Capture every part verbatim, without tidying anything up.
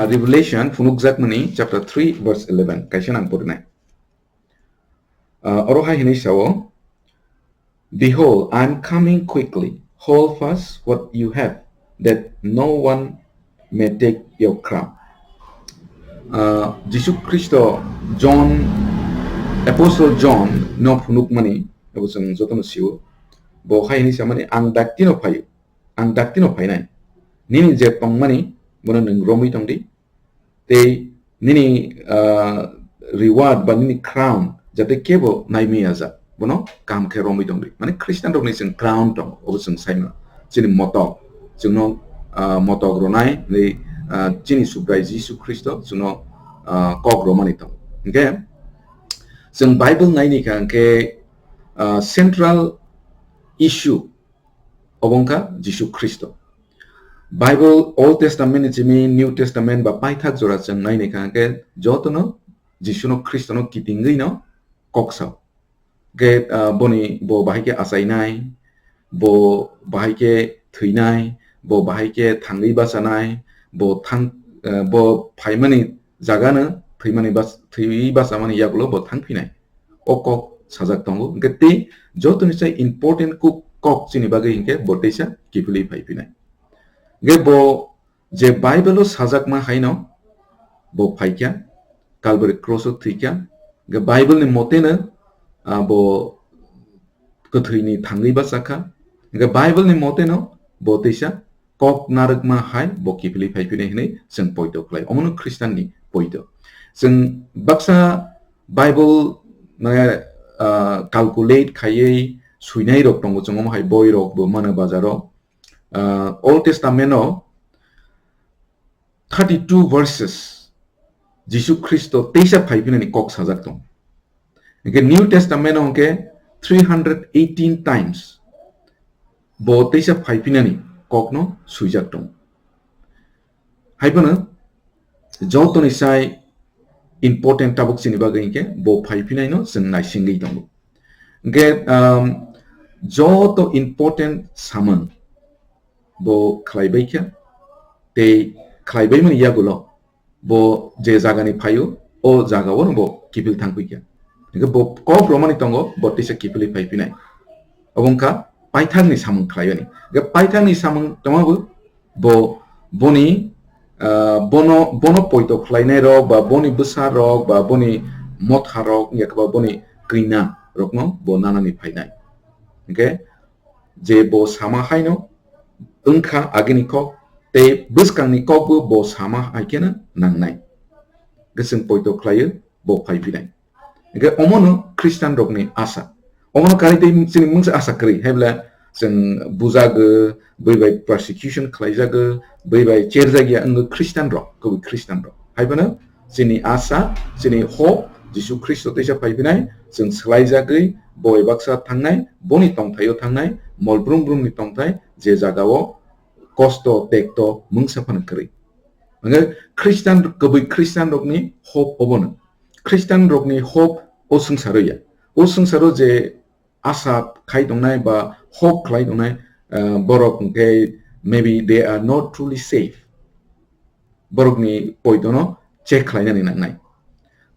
Revelation phunukjakmani chapter three verse eleven kaisa nang porinai. Ah, oro hai hinwi sao, "Behold, I am coming quickly. Hold fast what you have, that no one may take your crown." Ah, Jisu Khristo John, Apostle John no phunukmani abo chwng jotono sio. Bo hai hinwi samani, "Ang daktino phaio, ang daktino phainai. Nini je tongmani bono nwng romwi tongdi." Tei nini, ah, reward ba nini crown jate kebo naimaya jak, bono kaham khe romwi tongdi. Mane Christian rokni chwng crown tong, obo chwng saimano. Chini motok, chwngno, ah, motok ronai, tei, ah, chini Subrai Jisu Khristo chwngno, ah, kok romani tong. Hingkhe chwng Bible naini kha hingkhe, ah, central issue obo wngkha Jisu Khristo. Bible Old Testament ni simi New Testament ba paithak jora chwng naini kha hingkhe jotono Jisuno Khristono kitingwi no kok sao. Hingkhe, ah, boni bo bahai khe achainai, bo bahai khe thwinai, bo bahai khe thangwi bachanai, bo thang, ah, bo phaimani jagano thwimani bas-, thwiwi bachamani yagulo bo thangphinai. O kok sajak tongo. Hingkhe tei jotoni sai important kuk-, kok chini bagwi hingkhe bo teisa kiphilwi phaiphinai. Hingkhe bo je Bible o sajakma haino bo phaikha, Calvary cross o thwikha. Hingkhe Bible ni moteno, ah, bo kwthwini thangwi bachakha. Hingkhe Bible ni moteno bo teisa kok narwkma hai bo kiphilwi phaiphinai hinwi chwng poito khlai. Omono Christian ni poito. Chwng baksa Bible, mane, ah, calculate khaiwi swinai rok tongo, chwng omo hai boi rok bo mano bazaro. Ah, Old Testament o thirty-two verses Jisu Khristo teisa phaiphinani kok sajak tong. Hingkhe New Testament o hingkhe three hundred eighteen times bo teisa phaiphinani kokno swijak tong. Haiphano jotoni sai important tabuk chini bagwi hingkhe bo phaiphinai'-no chwng naisingwi tongo. Hingkhe, um, joto important samung bo khlaibai kha, tei khlaibaimani yagulo bo je jagani phaio, o jagao no bo kiphil thangphi kha. Hingkhe bo kok romani tongo, bo teisa kiphilwi phaiphinai. Obo wngkha paithakni samung khlaiyani. Hingkhe paithakni samung tongmabo bo boni, ah, bono, bono poito khlainai rok ba boni bwsa rok ba boni motha rok, yakba boni kwina rokno bo nanani phainai. Hingkhe je bo sama haino wngkha agini kok, tei bwskangni kokbo bo sama hai kheno nangnai. Hingkhe chwng poito khlaio, bo phaiphinai. Hingkhe omono Christian rokni asa. Omono karai tei chini mungsa asa kwrwi, hai bwle chwng bujagwi, bui bai persecution khlaijago, bui bai cherjak ya wngwi Christian rok, kubui Christian rok. Hai phano chini asa, chini hope, Jisu Khristo teisa phaiphinai, chwng swlaijagwi bo bai baksa thangnai, boni tongthaio thangnai, mol brum brumni tongthai, je jagao kosto, tekto, mungsa phano kwrwi. Hingkhe Christian, kubui Christian rokni hope obono. Christian rokni hope o swngcharo ya. O swngcharo je asa khai tongnai ba hope khlai tongnai, eh, borok hingkhe maybe they are not truly safe. Borokni poitono check khlainani nangnai.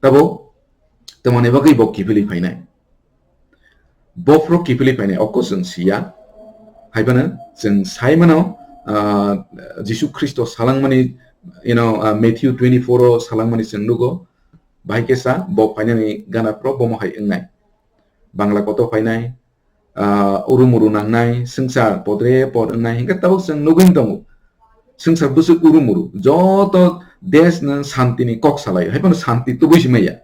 Tabuk tamoni bagwi bo kiphilwi phainai. Bophro kiphilwi phainai, oko chwng siya. Hai phano chwng sai mano, ah, Jisu Khristo salangmani, you know, ah, Matthew twenty-four o salangmani chwng nugo. Bahai khe sa, bo phainani gana phro bomo hai wngnai. Bangla koto phainai, ah, urumuru nangnai, swngchar podre pod wngnai, hingkhe tabuk chwng nugwi tongo. Swngchar bwswk urumuru, joto desh no shanti ni kok salai, hai phano shanti tubui si maya.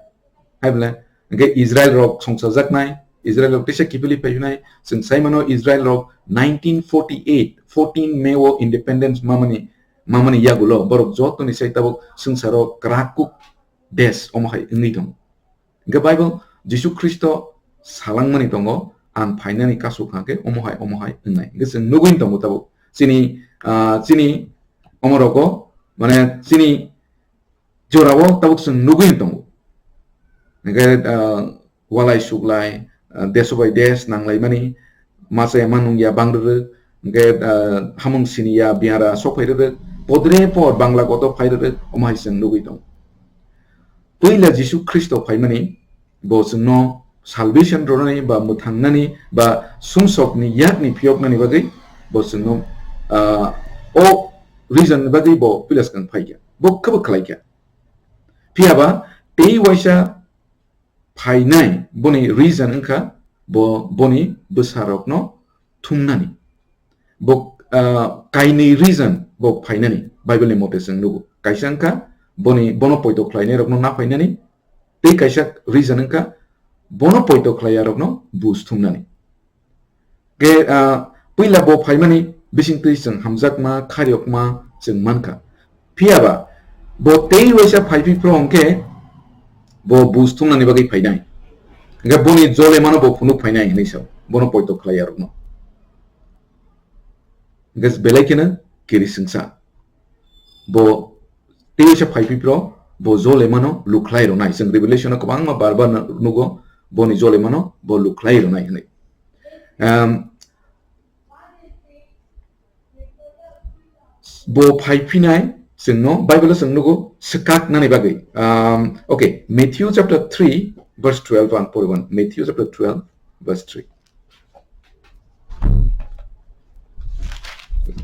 Hai bwle, hingkhe Israel rok songchajaknai, Israel rok teisa kiphilwi phainai, chwng sai mano Israel rok nineteen forty-eight, fourteen May o independence mamani, mamani yagulo, borok jotoni sai tabuk swngcharo kwrak kuk desh omo hai wngwi tongo. Hingkhe Bible Jisu Khristo salangmani tongo, "Ang phainani kasuk hwnkhe omo hai, omo hai," wngnai. Hingkhe chwng nugwi tongo tabuk. Chini, ah, chini omorogo, mane chini jorao tabuk chwng nugwi tongo. Hingkhe, ah, walai suklai, ah, desh bai desh nanglaimani, masa ya manung ya bang rwrwk, hingkhe, ah, hamung sini ya biyara sok phai rwrwk, podre por Bangla kotor phai rwrwk, omo hai chwng nugwi tongo. Puila Jisu Khristo phaimani, bo chwngno salvation rwnani ba mwthangnani ba sumsokni yakni phiyoknani bagwi bo chwngno, ah, o reason ni bagwi bo puila swkang phaikha. Bo khe bo khlaikha. Phiya ba tei waisa phainai boni reason wngkha bo boni bwsarokno thumnani. Bo, ah, kainwi reason bo phainani Bible ni mote chwng nugo. Kaisa wngkha boni, bono poito khlainairokno na phainani, tei kaisa reason wngkha bono poito khlaiyarokno buj thumnani. Ke, ah, puila bo phaimani bisingtwi chwng hamjakma, khairokma chwng mankha. Phiya ba bo tei waisa phaiphipro hwnkhe bo buj thumnani bagwi phainai. Hwnkhe boni jolemano bo phunuk phainai hinwi sao, bono poito khlaiyarokno. Hwnkhe belai kheno kiri swngsa. Bo tei waisa phaiphipro bo jolemano lukhlai rwnai. Chwng Revelation-o kwbangma bar bar nugo, boni jolemano bo lukhlai rwnai hinwi. Um, Bo phai phinai chwngno Bible-o chwng nugo swkak nani bagwi. Um, okay, Matthew chapter three, verse twelve ang poriban. Matthew chapter twelve, verse three.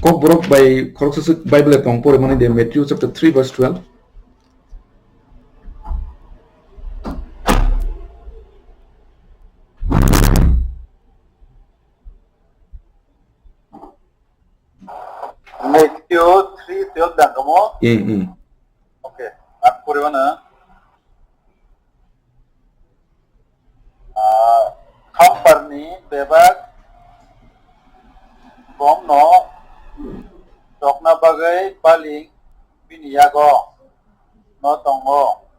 Kokborok bai khoroksa swk Bible tong porimani de, Matthew chapter three, verse twelve. Matthew three twelve dang kamo? Hmm, hmm. Okay, ang poriwano. Ah, khamparni bebak bomno chokna bagwi baling bini yago no tongo.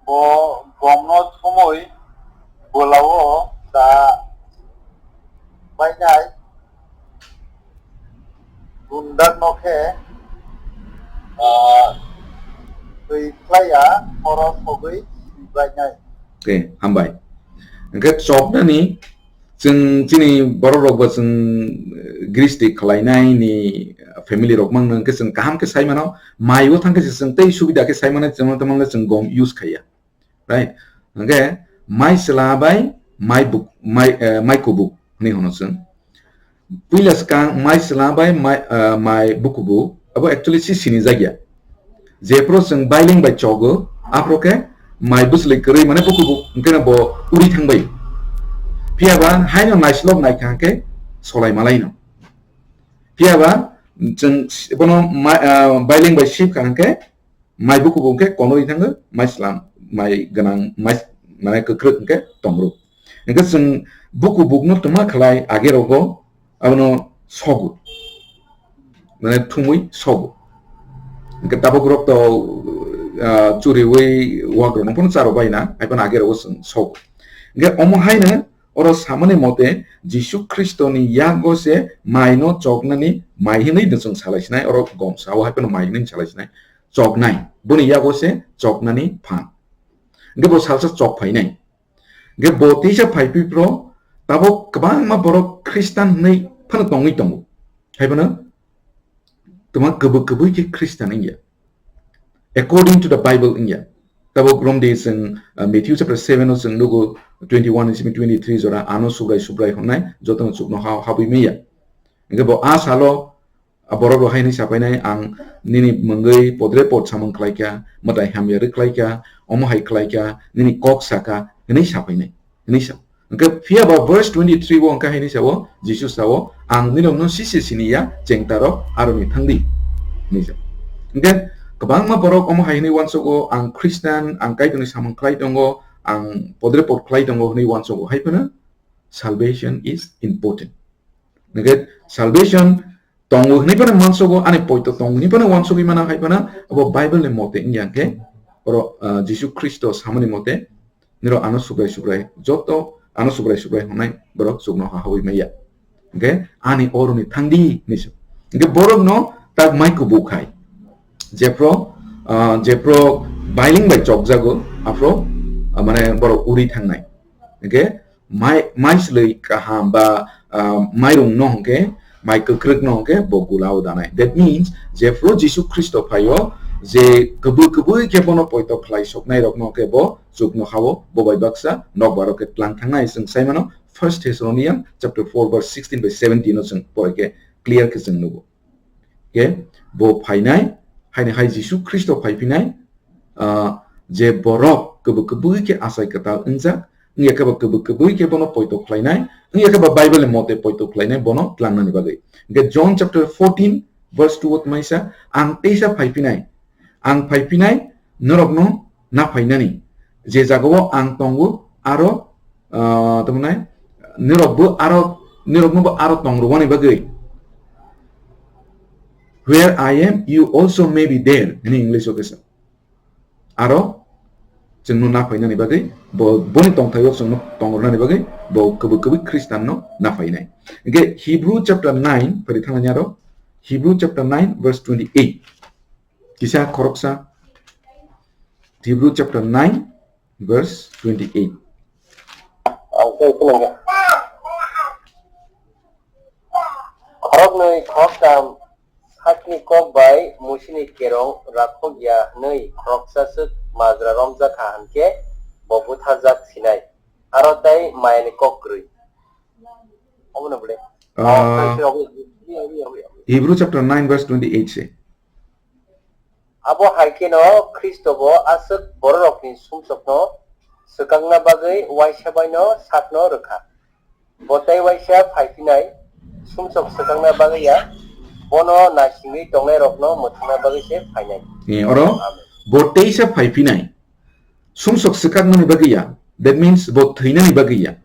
Bo bomno thumwi bwlao da bainai gundakno khe, ah, twi khlaiya, horo sogwi si bainai. Okay, hambai. Hwnkhe choknani chwng chini borok rok bo chwng, eh, gristi khwlainai ni family rok mangno hwnkhe chwng kaham khe sai mano, mai o thang khe se chwng tei subida khe sai mano, chwng tamo le chwng gom use khaiya. Right? Hwnkhe mai chwla bai mai buk-, mai, eh, mai kubuk hinwi hwno chwng. Puila swkang mai chwla bai mai, ah, mai bukubu, abo actually si sini jagya. Jephru chwng bailing bai chogo, aphru khe mai bwchwlwi kwrwi mane bukubu, hwnkhe no bo uri thangbai. Phiya ba haino naislok naikha hwnkhe solai malaino. Phiya ba chwng s-, bono ma-, ah, bailing bai sipkha hwnkhe mai bukubu hwnkhe konorwi thango, mai chwla, mai gwnang, mai, mane kwkrwk hwnkhe tongruk. Hwnkhe chwng buku bukno twma khlai age rogo abono sogo. Mane thumwi sogo. Hwnkhe tabuk rok to, ah, churiwi wak rokno phano charo baina, hai phano age rogo chwng sogo. Hwnkhe omo haino oro samani mote Jisu Khristoni yago se maino choknani mai hinwi no chwng salai sinai, oro gom sao hai phano mai hinwi salai sinai. Choknai. Boni yago se choknani phan. Hwnkhe bo salsa chok phainai. Hwnkhe bo teisa phai phi phro, tabuk kwbangma borok Khristan hwnwi phano tongwi tongo. Hai phano twma kwbwi kwbwi khe Khristan wngya. According to the Bible wngya. Tabuk romdi chwng, uh, Matthew chapter seven o chwng nugo twenty-one ni simi twenty-three jora ano Subrai Subrai hwnnai jotono chukno ha-, habwi manya. Hwnkhe bo a salo a borok rok hai hinwi sapainai, "Ang nini mungwi podre pod samung khlaikha, mwtai hamya rwkhlaikha, omo hai khlaikha, nini kok sakha," hinwi sapainai, hinwi sa. Hwnkhe phiya ba verse twenty-three o hwnkhe hai hinwi sao, Jisu sao, "Ang nini rokno sisi sini ya, chengta rok aroni thangdi," hinwi sa. Hwnkhe kwbangma borok omo hai hinwi uansugo, "Ang Khristan, ang Kaitorni samung khlai tongo, ang podre pod khlai tongo," hinwi uansugo, hai phano salvation is important. Hwnkhe salvation tongo hinwi phano uansugo, ani poito tongo hinwi phano uansugwi mano hai phano abo Bible ni mote wngya khe oro, ah, Jisu Khristo samani mote niro ano Subrai Subrai joto ano Subrai Subrai hwnwi borok chukno ha habwi maya. Hwnkhe ani oroni thangdi hinwi sa. Hwnkhe borokno tak mai kubuk hai. Jephro, ah, jephro bailing bai chokjago, aphro, ah, mane borok uri thangnai. Hwnkhe mai, mai slwi kaham ba, ah, mairung no hwnkhe, Mai kwkrwkno hwnkhe bo gulao danai. That means, jephru Jisu Khristo phaio, je kwbwi kwbwi khe bono poito khlai soknairokno hwnkhe bo chuknokhao, bo bai baksa nokbar rok khe tlang thangnai. Chwng sai mano, First Thessalonians chapter four verse sixteen by seventeen no chwng pore khe clear khe chwng nugo. Khe bo phainai, haini hai Jisu Khristo phaiphinai, ah, je borok kwbwi kwbwi khe achai kwtal wngjak, wngya khe bo kwbwi kwbwi khe bono poito khlainai, wngya khe bo Bible ni mote poito khlainai bono tlangnani bagwi. Hwnkhe John chapter fourteen verse two o tmaisa, "Ang teisa phaiphinai, ang phaiphinai norokno naphainani, je jagao ang tongo aro, ah, tamo nai, norokbo aro, noroknobo aro tongrwani bagwi. Where I am, you also may be there," hwnwi English o kisa. Aro chwngno naphainani bagwi, bo, boni tongthaio chwngno tongrwnani bagwi, bo kwbwi kwbwi Khristanno naphainai. Hwnkhe Hebrew chapter nine, phari thangnani aro, Hebrew chapter nine verse twenty-eight. Kisa khoroksa, Hebrew chapter nine verse twenty-eight. Ang khe phunukgo. Khoroknwi khoroktham sakni kok bai Musini kerong rakhok ya hwnwi khoroksa swk majra romjak kha hwnkhe bo butharjak sinai. Aro tei mayani kok kwrwi. Obono bwle. Ah, Oh, sorry, sorry, obo, obo, obo, obo, obo. Hebrew chapter nine verse twenty-eight se. Abo hai kheno Khristo bo aswk bororokni sumsokno swkakna bagwi waisa baino sakno rwkha. Bo tei waisa phaiphinai, sumsok swkakna bagwi ya, bono naisingwi tongnairokno mwthangna bagwi se phainai. Eh, oro Amen. Bo teisa phaiphinai, sumsok swkaknani bagwi ya, that means bo thwinani bagwi ya.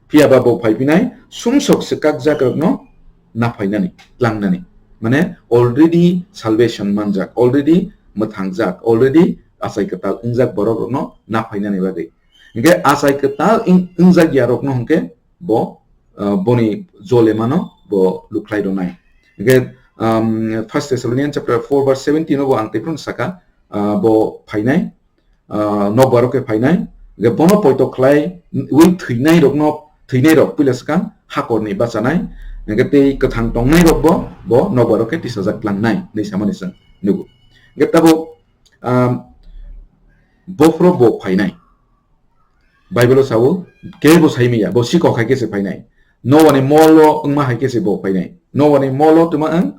Phiya ba bo phaiphinai, sumsok swkakjakrokno naphainani, tlangnani. Mane already salvation manjak, already mwthangjak, already achai kwtal wngjak borokrokno naphainani bagwi. Hwnkhe achai kwtal wng-, wngjak yarokno hwnkhe bo, ah, boni jolemano bo lukhlai rwnai. Hwnkhe, um, First Thessalonians chapter four verse seventeen o bo ang teiphano saka, ah, bo phainai, ah, nokbar rok khe phainai, hwnkhe bono poito khlai wi thwinai rokno, thwinai rok puila swkang hakorni bachanai, hwnkhe tei kwthang tongnai rok bo, bo nokbar rok khe tisajak tlangnai hwnwi samani chwng nugo. Hwnkhe tabuk, um, bophro bo phainai. Bible o sao, kebo sai maya, bo sikok hai khe se phainai. Noah ni molo wngma hai khe se bo phainai. Noah ni molo twma wng,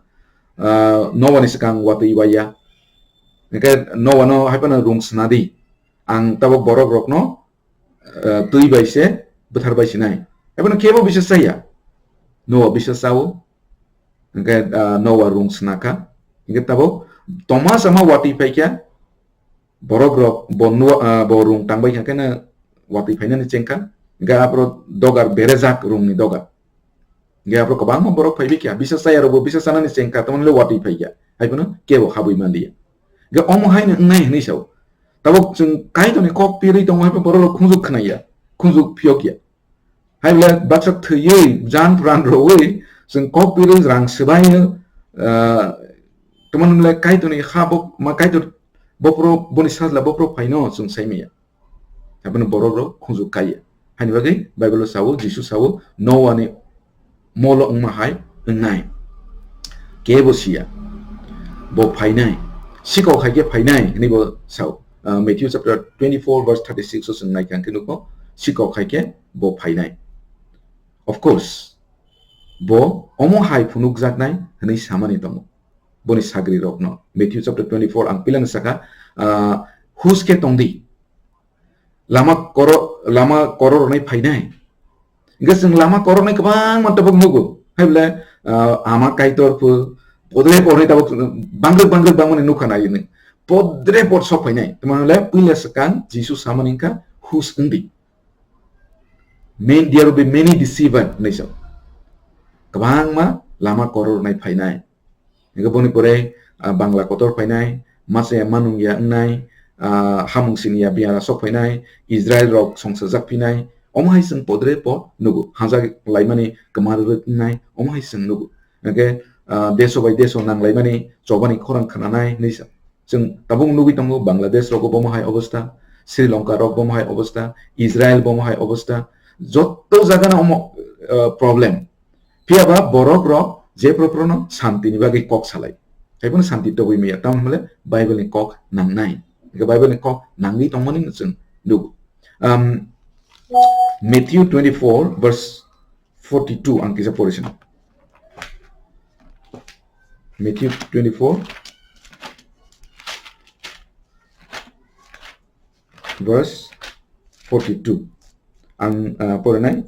ah, Noah ni swkang watwi waya. Hwnkhe Noah no hai phano rung sna di. Ang tabuk borok rokno, ah, twi bai se bwthar bai sinai. Hai phano kebo bisas chaya. Noah bisas chao. Hwnkhe, ah, Noah rung sna kha. Hwnkhe tabuk tongma sama watwi phai kha. Borok rok bo nu-, ah, bo rung tangbai kha khe no watwi phainani chengkha. Hwnkhe aphuru dogar berejak rungni dogar. Hwnkhe aphuru kwbangma borok phaibai kha. Bisa chaya rokbo bisa chanani chengkha, tamoni le watwi phai kha. Hai phano kebo habwi manliya. Hwnkhe omo haino wngnai hwnwi sao. Tabuk chwng Kaitorni kok pirwi tongo hai phano borok rok khunjuk khna ya, khunjuk phiyok ya. Hai bole baksa thwiwi, jan pran rwwi, chwng kok pirwi rang swbaino, ah, tamoni le Kaitorni ha bo, ma Kaitor bophro, boni sajla bophro phaino chwng sai maya. Hai phano borok rok khunjuk kaiya. Haini bagwi Bible o sao, Jisu sao, Noah ni molo wngma hai wngnai. Kebo siya. Bo phainai. Sikok hai khe phainai hwnwi bo sao. Ah, Matthew chapter twenty-four verse thirty-six o chwng nai kha hwnkhe nukho, sikok hai khe bo phainai. Of course, bo omo hai phunukjaknai hwnwi samani tongo. Boni sagri rokno. Matthew chapter twenty-four ang pilano saka, ah, hus khe tongdi. Lama koro-, lama korornai phainai. Hwnkhe chwng lama korornai kwbangma tabuk nugo. Hai bole, ah, ama Kaitor pho, podre pornai tabuk bangwk bangwk bangmani nukha nai hwnwi. Podre por sok phainai. Tamani le puila swkang Jisu samani wngkha hus wngdi. May-, there will be many deceiver hwnwi sao. Kwbangma lama korornai phainai. Hingke boni pore, ah, Bangla kotor phainai, masa ya manung ya wngnai, ah, hamung sini ya biyara sok phainai, Israel rok songsajak phinai, omo hai chwng podre po nugo, hajak laimani kwma rwrwk wngnai, omo hai chwng nugo. Hingke, ah, deso bai deso nang laimani chobani khorang khnanai hwnwi sa. Chwng tabuk nugwi tongo, Bangladesh rogo bomo hai obostha, Sri Lanka rok bomo hai obostha, Israel bomo hai obostha, jotto jaga no omo, ah, problem. Phiya ba borok rok Jephru phruno santi ni bagwi kok salai. Haiphano santi tobwi maya, tamo hwnle Bible ni kok nangnai. Hwnkhe Bible ni kok nangwi tongmani chwng nugo. Um, Matthew twenty-four verse forty-two ang kisa pori sino. Matthew twenty-four verse forty-two. Ang, uh, porinai.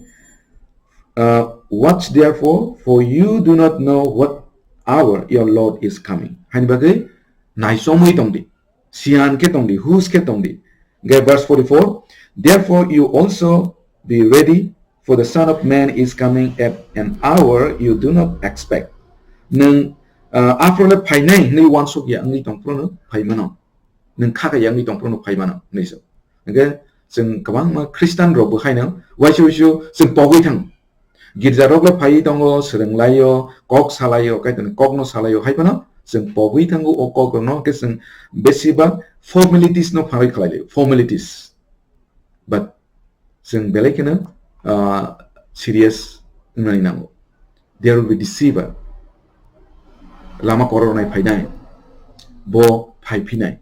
Uh, watch therefore, for you do not know what hour your Lord is coming. Hani bagwi naisomwi tongdi, siyan khe tongdi, hus khe tongdi. Hwnkhe verse forty-four, therefore you also be ready, for the Son of Man is coming at an hour you do not expect. Nwng, uh, aphro le phainai hwnwi uansuk ya wngwi tong phruno phaimano. Nwng kha kha ya wngwi tong phruno phaimano hwnwi sa. Hwnkhe chwng kwbangma Khristan rok bo haino uaisa uaisa chwng pogwi thang. Girja rok le phaiwi tongo, swrwng laio, kok salaio, Kaitorni kokno salaio, haiphano chwng pogwi thango o kok rokno, hwnkhe chwng besibak formalities no pharwi khlai laio, formalities. But chwng belai kheno, ah, serious wngnani nango. There will be deceiver. Lama korornai phainai, bo phaiphinai.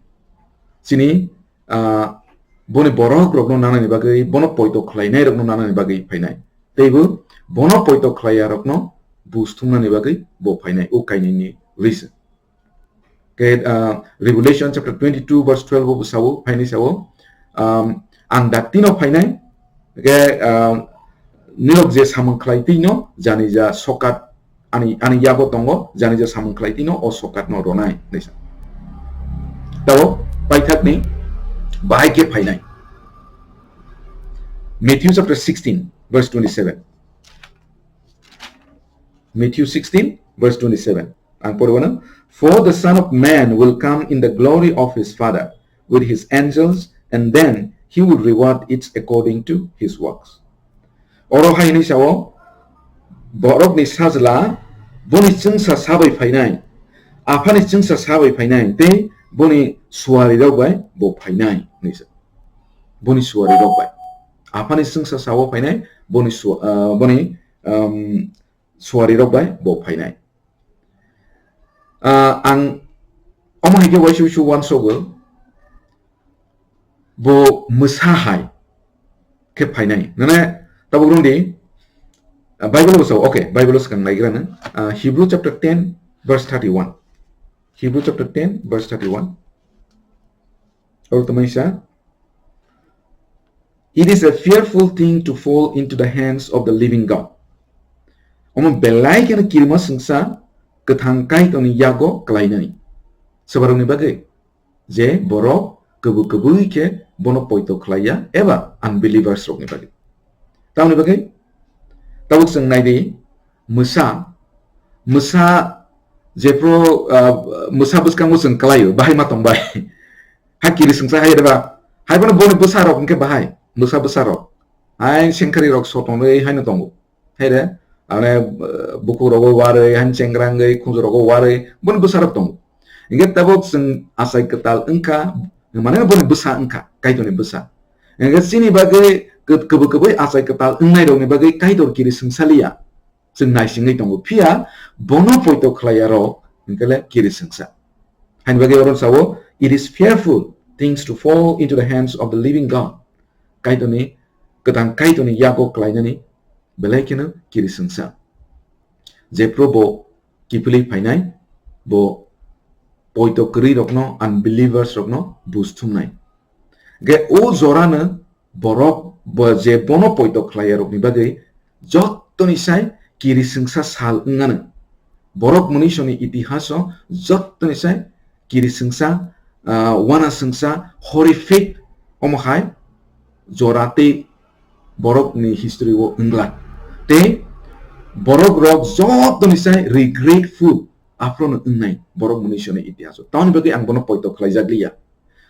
Chini, ah, boni borok rokno nanani bagwi, bono poito khlainai rokno nanani bagwi phainai. Teibo bono poito khlaiya rokno bus thumnani bagwi bo phainai, o kainwini reason. Ke, ah, Revelation chapter twenty-two verse twelve bo sao, phainai sao, um, ang daktino phainai, ke, um, nirok je samung khlai tino, jani ja sokat ani, ani yago tongo, jani ja samung khlai tino, o sokatno ronai, hwnwi sa. Tabo paithakni bahai khe phainai. Matthew chapter sixteen verse twenty-seven. Matthew sixteen verse twenty-seven. Ang poribo na, "For the Son of Man will come in the glory of his Father with his angels, and then he will reward each according to his works." Oro hai hwnwi sao, borokni sajla boni chwngsa sabai phainai, aphani chwngsa sabai phainai, tei boni suari rok bai bo phainai, hwnwi sa. Boni suari rok bai. Aphani chwngsa sao phainai, boni sua-, ah, boni, um, suari rok bai bo phainai. Ah, ang omo hai khe uaisa uaisa uansogo, bo mwsa hai khe phainai. Nane tabuk rwngdi, ah, Bible bo sao, okay, Bible swkang naigra nang. Ah, Hebrew chapter ten verse thirty-one. Hebrew chapter ten verse thirty-one. Oro tongmani sa, "It is a fearful thing to fall into the hands of the living God." Omo belai kheno kirima swngsa kwthang Kaitorni yago klainani. Sobarokni bagwi je borok kwbwi kwbwi khe bono poito khlaiya eba unbelievers rokni bagwi. Tamoni bagwi tabuk chwng naidi, mwsa, mwsa jephru, ah, mwsa bwskango chwng kwlaio, bahai ma tong bai. Ha kiri swngsa hai reba, hai bono boni bwsa rok hwnkhe bahai, mwsa bwsa rok. Hai sengkari rok so tongnai haino tongo. Hai re, ane, eh, bukhuk rogo warwi, han chengra wngwi, khunju rogo warwi, boni bwsa rok tongo. Hingke tabuk chwng achai kwtal wngkha, mane boni bwsa wngkha, Kaitorni bwsa. Hingke chini bagwi kw-, kwbwi kwbwi achai kwtal wngnai rokni bagwi Kaitor kiri swngsaliya. Chwng naisingwi tongo. Phiya bono poito khlaiya rok hingke le kiri swngsa. Haini bagwi oro sao, "It is fearful things to fall into the hands of the living God." Kaitorni, kwthang Kaitorni yago klainani belai kheno kiri swngsa. Jephru bo kiphilwi phainai, bo poito kwrwi rokno, unbelievers rokno bus thumnai. Ge o jorano borok bo je bono poito khlaiya rokni bagwi jottoni sai kiri swngsa sal wngnano. Borok mwnwisoni itihaso jottoni sai kiri swngsa, ah, wana swngsa horrific omo hai jora tei borokni history o wngla. Tei borok rok jottoni sai regretful aphrono wngnai borok mwnwisoni itihaso. Tamoni bagwi ang bono poito khlaijak liya.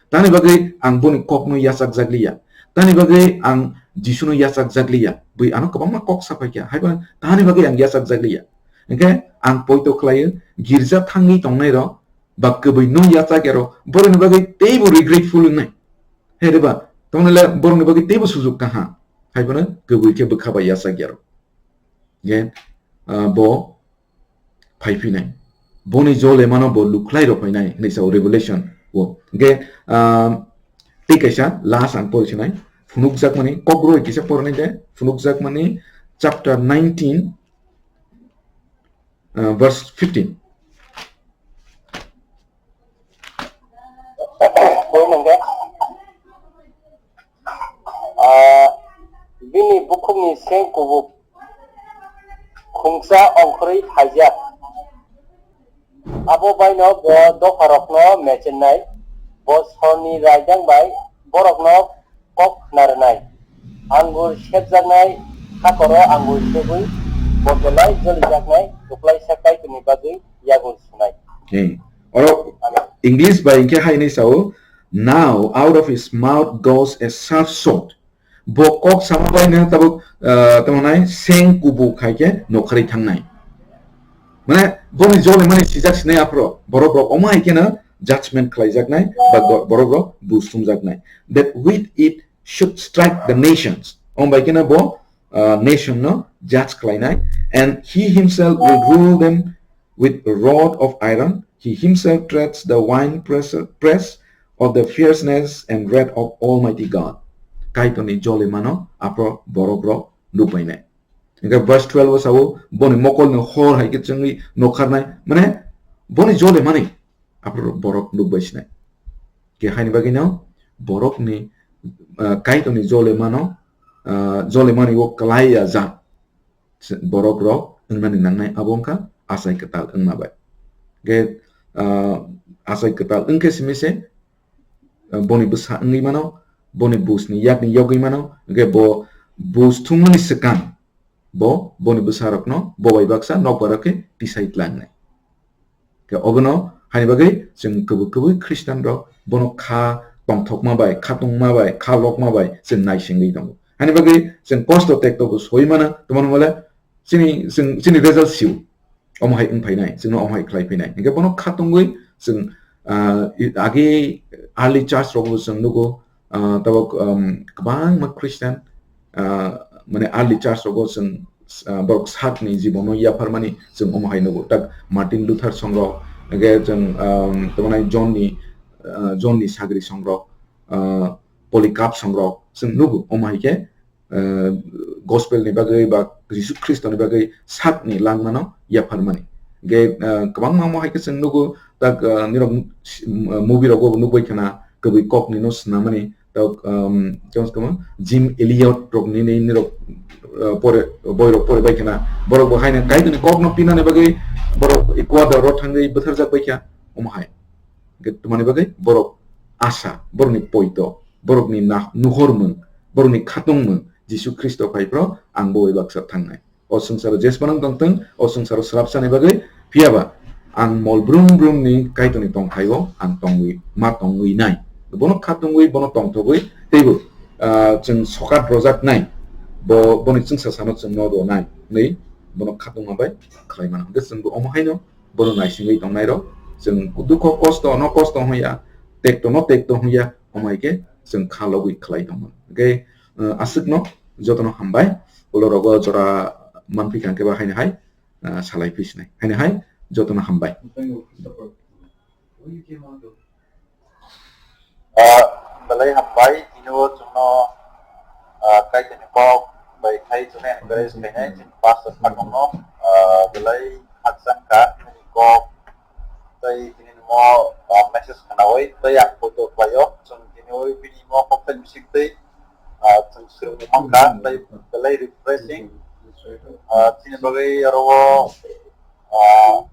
Tamoni bagwi ang boni kokno yachak jak liya. Tamoni bagwi ang Jisuno yachak jak liya. Bui ano kwbangma kok saphai kha. Haiba tamoni bagwi ang yachak jak liya. Hingke ang poito khlaio, girja thangwi tongnai rok, ba kwbwi no yachak ya rok, borokni bagwi teibo regretful wngnai. Hai reba, tamoni le borokni bagwi teibo sujuk kaha. Hai bono kwbwi khe bwkha bai yachak ya rok. Ge, ah, bo phaiphinai. Boni jolemano bo lukhlai rok phainai hinwi sao Revelation o. Hingke, ah, tei kaisa last ang pori sinai. Phunukjakmani, kok roi kisa pornai de, phunukjakmani chapter nineteen, ah, verse fifteen. Bini bukhukni seng kubuk khungsa ongkhorwi phaijak. Abo baino bo dopharokno mechenai, bo sorni raidang bai borokno kok narwnai. Angur sepjaknai, hakoro angur sebwi, bo belai jolijaknai, tuklaisa Kaitorni bagwi yagun sunai. Hey. Oro English bai hingke hai hinwi sao, "Now out of his mouth goes a sharp sword." Bo kok sama bai no tabuk, ah, tamo nai seng kubu khai khe nokharwi thangnai. Mane boni jole mani sijak sinai aphro borok rok omo hai kheno judgment khlaijaknai ba go-, borok rok bus thumjaknai. That with it should strike the nations. Om bai kheno bo, ah, nation no judge khlainai. And he himself will rule them with rod of iron. He himself treads the wine press, press of the fierceness and wrath of Almighty God. Kaitorni jole mano aphro borok rok nupainai. Hingke verse twelve o sao, boni mokol no hor hai khe chwngwi nokharnai. Mane boni jole mani aphro borok nukbai sinai. Ke haini bagwi no borokni, ah, Kaitorni jole mano, ah, jole mani o kwlai ya jat. Se-, borok rok wngnani nangnai abo wngkha achai kwtal wngma bai. Hingke, ah, achai kwtal wngkhe simi se, ah, boni bwsa wngwi mano, boni busni yakni yogwi mano, hingke bo bus thumnani swkang bo boni bwsa rokno bo bai baksa nokbar rok khe tisai tlangnai. Khe obono haini bagwi chwng kwbwi kwbwi Khristian rok bono kha tongthokma bai, kha tongma bai, kha lokma bai chwng naisingwi tongo. Haini bagwi chwng kosto tekto bo soi mano, tongmani wngmale chini, chwng, chini result sio. Omo hai wng phainai, chwngno omo hai khlai phainai. Hingke bono kha tongwi chwng, ah, i-, agi early church rogo chwng nugo, ah, tabok, um, kwbangma Christian, ah, mane early church rogo chwng, ah, borok sakni jibono yapharmani chwng omo hai nugo. Tak Martin Luther songrok, hingke chwng, um, tamo nai John ni, ah, John ni sagri songrok, ah, Polycarp songrok chwng nugo. Omo hai khe, ah, gospel ni bagwi ba Jisu Khristo ni bagwi sakni langmano yapharmani. Hingke, ah, kwbangma omo hai khe chwng nugo, tak, ah, nirok, ah, movie rogo nukbai khana kwbwi kok ni no swnamani, tak, um, tamo se tamo Jim Elliot rok ni, ni, nirok, ah, pore, boi rok pore bai khana borok bo haino Kaitorni kok no pinani bagwi borok Ecuador ro thangwi bwtharjak bai kha omo hai. Hingke tongmani bagwi borok asa, borokni poito, borokni na-, nuhormung, borokni khatungmung, Jisu Khristo phai phro ang bo bai baksa thangnai. O swngcharo jespanang tongthwng, o swngcharo swrapsani bagwi, phiyaba ang mol brum brumni Kaitorni tongthaio ang tongwi, ma tongwi nai. Bono khatungwi, bono tongthogwi, teibo, ah, chwng sokat rojaknai, bo, boni chwngsa sano chwngno ronai, hwnwi bono khatungma bai khlai mano. Hwnkhe chwngbo omo haino bono naisingwi tongnairok, chwng dukho kosto no kosto hwnya, tekto no tekto hwnya, omo hai khe chwng kha logwi khlai tongmano. Hwnkhe, eh, aswkno jotono hambai, ulo rogo jora manphi kha hwnkhe ba haino hai, eh, salai phi sinai. Haino hai jotono hambai. Ah, belai hambai, tini o chwngno, ah, Kaitorni kok bai khai chwngno encourage khainai, chini pastor sakno, ah, belai khakchang kha, nini kok, tei tini nimo, ah, message khnaui, tei ang poito khlaio, chwng tini o bini imo kok tai bising tei, ah, chwng swrwngmung mankha, tei belai refreshing, ah, chini bagwi aro o, ah,